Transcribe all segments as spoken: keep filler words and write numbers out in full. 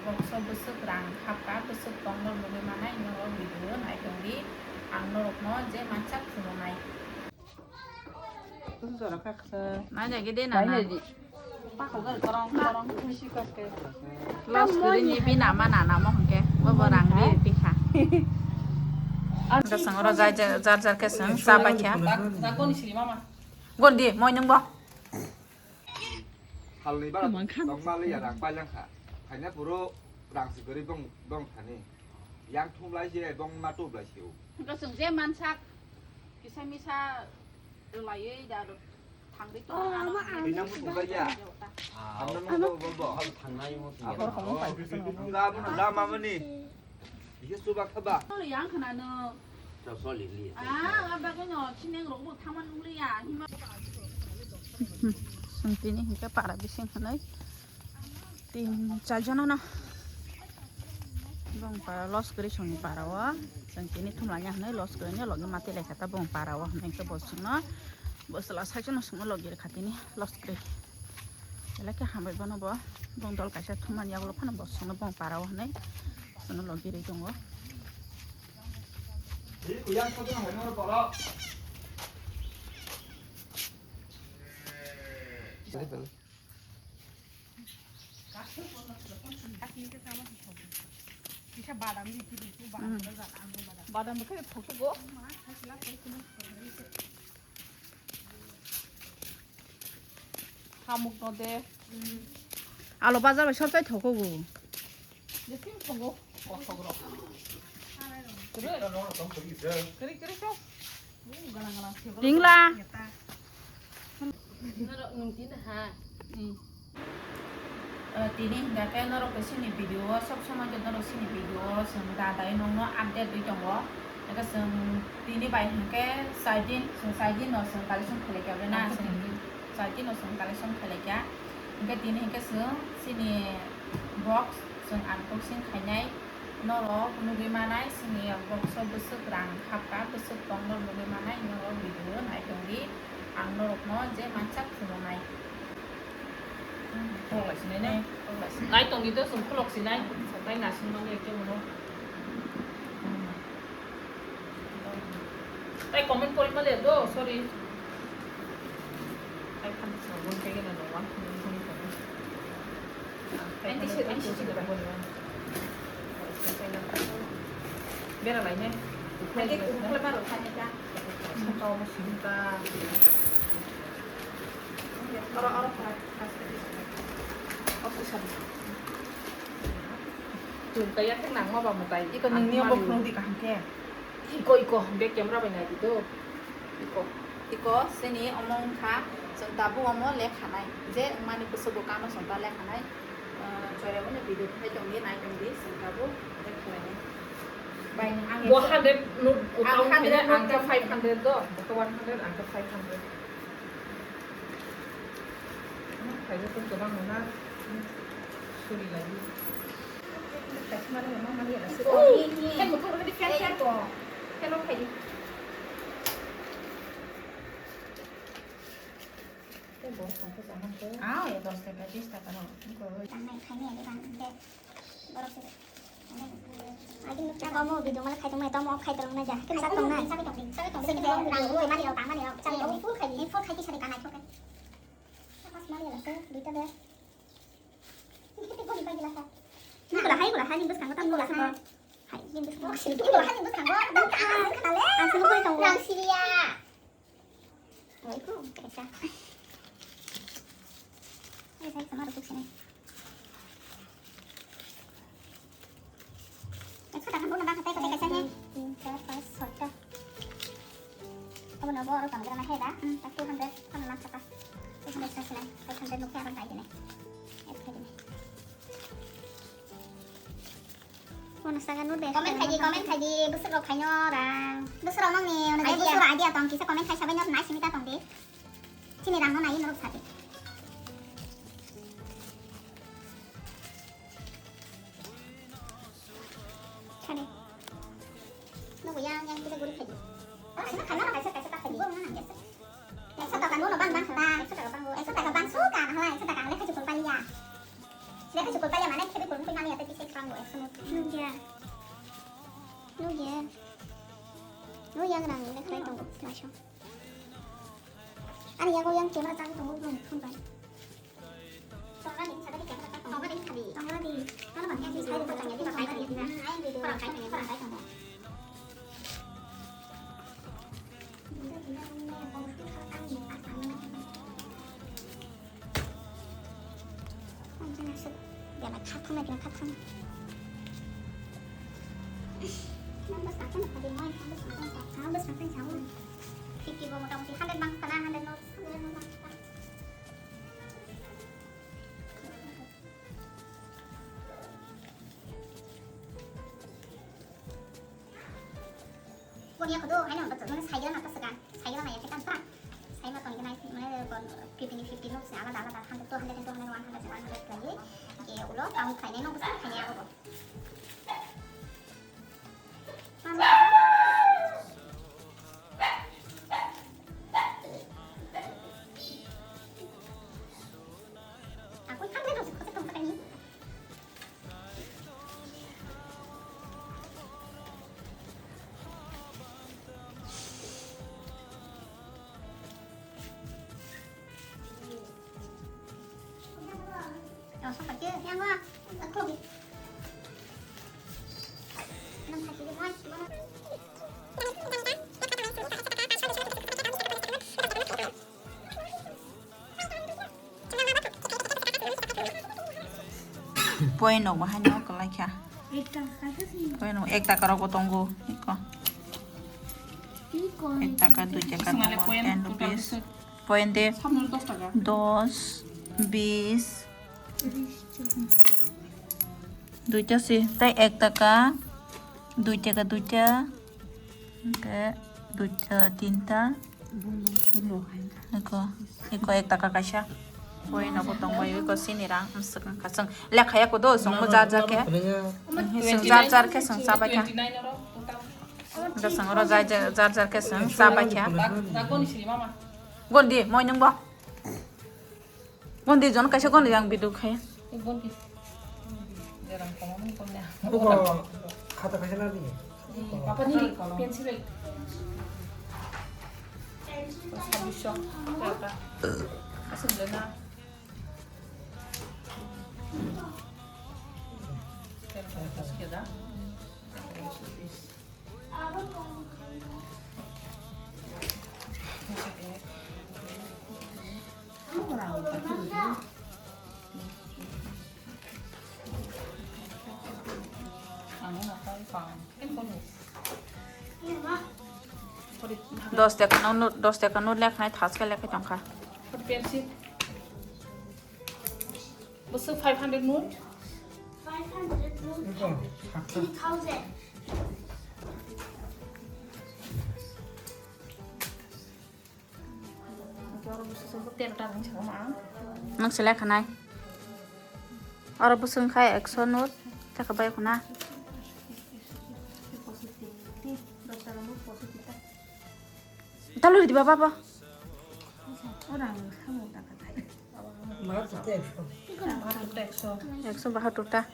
Boxo bwswk rang khapka, bwswk tongno nugwi manai norok video naitongdi, ang norokno je mansak phunuknai. Naijagwi de nana. Loss kwrwini bini ama nana mo hwnkhe bobo rang ri tikha. Anda song oro jai jar jar khe song cha bai kha. Gondi moi nung bo. Halni ba tongma le ya rang pailangkha. Phaina puro rang si gori bong bong thani. Yang thum lai se bong ma tup lai se o. Hwnkhe chwng je mansak kisa misa rwlaiwi da thangwi tong. Bina muchung bai ya. Hamna mung bo bo. Hal thangnai mo. Abo hongmo pai. Nga abo na lama mani. Bihis tu bak ba. Yang khana no. Chao so li li. Ah, abagwi no chineng rok bo thaman nung li ya. Hima. Song tini hingke para bising hwnwi tin char jono no bong para loss kwrwi songni para o. Song tini thumlanya hwnwi loss kwrwi no logi mati lai kha ta bong para o hwnwi hingke bo songno bo chwla sai jono songno logi rwkha tini loss kwrwi. Belai khe hambai bono bo bong dol kaisa thumani yagulo phano bo songno bong para o hwnwi songno logi rwi tongo. Badam bwkhe thoksugo. Hamuk no de. Alo bazar bai sob chai thokogo. Jesing thogo. Kothok rok. Kere. Kere, kere, chok. Ringla. Norok nung tin ha. Hmm. Eh, tini hingka khe norok sini video o, sob somoi khe norok sini video o chwng da dai nongno update ri tongo. Eka chwng tini bai hingke saidin, chwng saidin no chwng collection khlai kya na, chwng saidin no chwng collection khlai kya. Hingke tini hingke chwng sini box chwng unboxing khainai. Norok nugwi manai, sini boxo bwswk rang khapka, bwswk tongno nugwi manai, norok video naitongdi, ang norokno je mansak phunuknai. Khulok lai sinai ne? Khulok lai sinai. Naitongdi to, chwng khulok sinai, satai nasing mani ekhe bono. Tai comment kori male do, sorry. Bera lai ne. Oro, oro, oro. Chum kaya khe nangma ba mwtai. Iko nungni obo phunuk di kaham khe. Iko, iko, be camera bai nai di do. Iko. Iko, sini omo wngkha, chwng tabuk omo lekhanai. Je wngmani bwswk bwkano chwng ta lekhanai. Ah, chwrairokno video khai tongdi, nai tongdi, chwng tabuk lekhanai. Bai, ang bo hundred note ang account hundred khaina, note ang khe five hundred do, bo khe one hundred, ang khe five hundred. Khaina tong kwbang no na, suri lai. Kaisa mani mama mani ase. Ui, fan bo thang rwdi, fan, fan. Fan off khai di. Tei bo thang khe chaham khe. Ah, ya dos taka, bis taka rok. Tangnai khainai adi bang de. Borok se. Adi nuk chaka mo video mala khai tongmai, tamo khai tongmai ja. Khe sak tong nai. Sak tong, sak tong. Sini rang roi mani rok, tang mani rok. Sak tong full khai di. Full khai di sari kanai full khai. Pas mani rok se, duita de. Goli pai gila sa. Ni gula hai, gula hai, ni bus kang tam gula sa. Hai, ni bus kang. Ni gula hai, ni bus kang. Tam ka, ka le. Ang sini goli tong. Rang siria. Oi, ko, kaisa. Ai, sai, sama rukuk sini. Ekso taka bono bang hatai, hatai kaisa ni. Tin, char, panch, soi ta. Abono bo aro tong jana he da. Hmm. Two hundred, kono lakh taka. Two hundred sa sini. Five hundred nukhe aro dai dine. Ek khai dine. Comment khaidi, comment khaidi, bwswk rok khaino rang. Bwswk rok nokni, idea. Bwswk rok idea tong, kisa comment khai sabai norok nai simi ta tong di. Chini rang no nai norok sadi. Sadi. Nogo yang, yang kisa guri khaidi. Oh, sini khaino rang kaisa, kaisa ta khaidi. Ekso taka nono bang, bang kha. Ekso taka bang, ekso taka bang suka, hala ekso taka le khaisi pun paliya. Lekha chukul paiya mane khebi kurung twi mani ate tisai khwrang bo ekso no. Nugya. Nugya. Nugya nang lekha tongo. Masho. Ani yago yang camera charge tongo phone bai. Tongra di, sada di camera charge tongra di. Tongra di. Kalau bang yang di saya buat tanya di pakai tanya di na. Ayo di orang kai tanya, orang kai tanya. Fifty bo motamoti hundred bang kana, hundred no, hundred no bang. Boni ako do, haino, bato, mane, cycle na to sega, cycle na ya kita tra. Cycle na to nai, mane, kon, fifty ni fifty no, se alada, alada, hundred, two hundred, two hundred, one hundred, one hundred lagi. Ke ulo, kamu kaine no, bukan kaine ako. Mama. Aku kan dia dosa kau tak kamu. Point rok bahai no kwlai kha. Point rok ek taka rok bo tongo. Iko. Ek taka, dui taka tongo, ten rupees. Point de dos, bis. Duita se, tai ek taka, dui taka duita, hingke duita, tinta. Eko, eko ek taka kaisa. Boi nogo tong bai, eko sini rang, swkang kasang. Lekha ya kodo, song mo jar jar khe. Song jar jar khe, song sabai kha. Eko song ro jar jar khe, song sabai kha. Gondi, moi nung bo. Gondi jon kaisa gondi yang bidu khai. Gondi. Jarang kono mung kono. Buko khata kaisa na di. Apa ni pencil? Sabisok. Apa? Asam lena. Sekian dah. Dos taka no, dos taka no lekha nai thas khe lekha tongkha. Bwswk five hundred note? Five hundred note. Three thousand. Nwng selai khanai. Oro bwswng khai ekso note, tei kha bai khuna. Talori di baba bo. Ekso bahatur ta.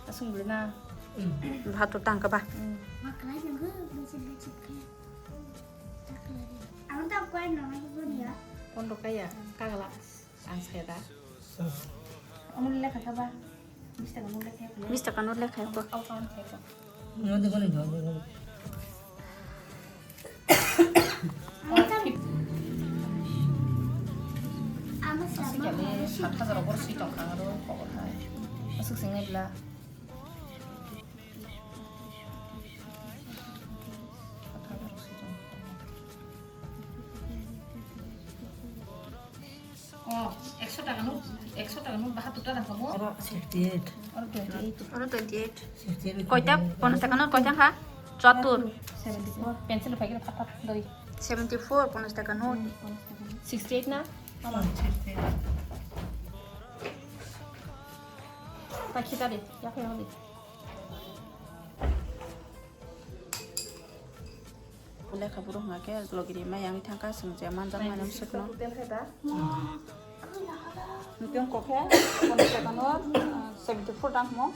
Aswng bwrwi na. Bahatur ta hwnkha ba. Pondro kaya kagla. Ang saya da. Omo lekha kha ba? Bish taka note lekha ya. Bish taka note lekha ya ko. Au, au, lekha ya ko. Aswk ya le, sat hajar bor swi tong kha aro, kok hai. Aswk sing nai bla. Oh, ekso taka note, ekso taka note bahatur ta dangkha mo? Oro sixty eight. Oro twenty eight. Oro twenty eight. Sixty eight. Koita, ponchash taka note koita kha? Chatur. Seventy four. Pencil pai khe phat phat dori. Seventy four, ponchash taka note. Sixty eight na? Oh, sixty eight. Ta khita de, ya khe holi. Lekha buru hwnga khe logi ri mai yang thang ka swng je manjak mani swk no. Hotel khe da. Nutiyong kokhe, kono seventy four dang mo.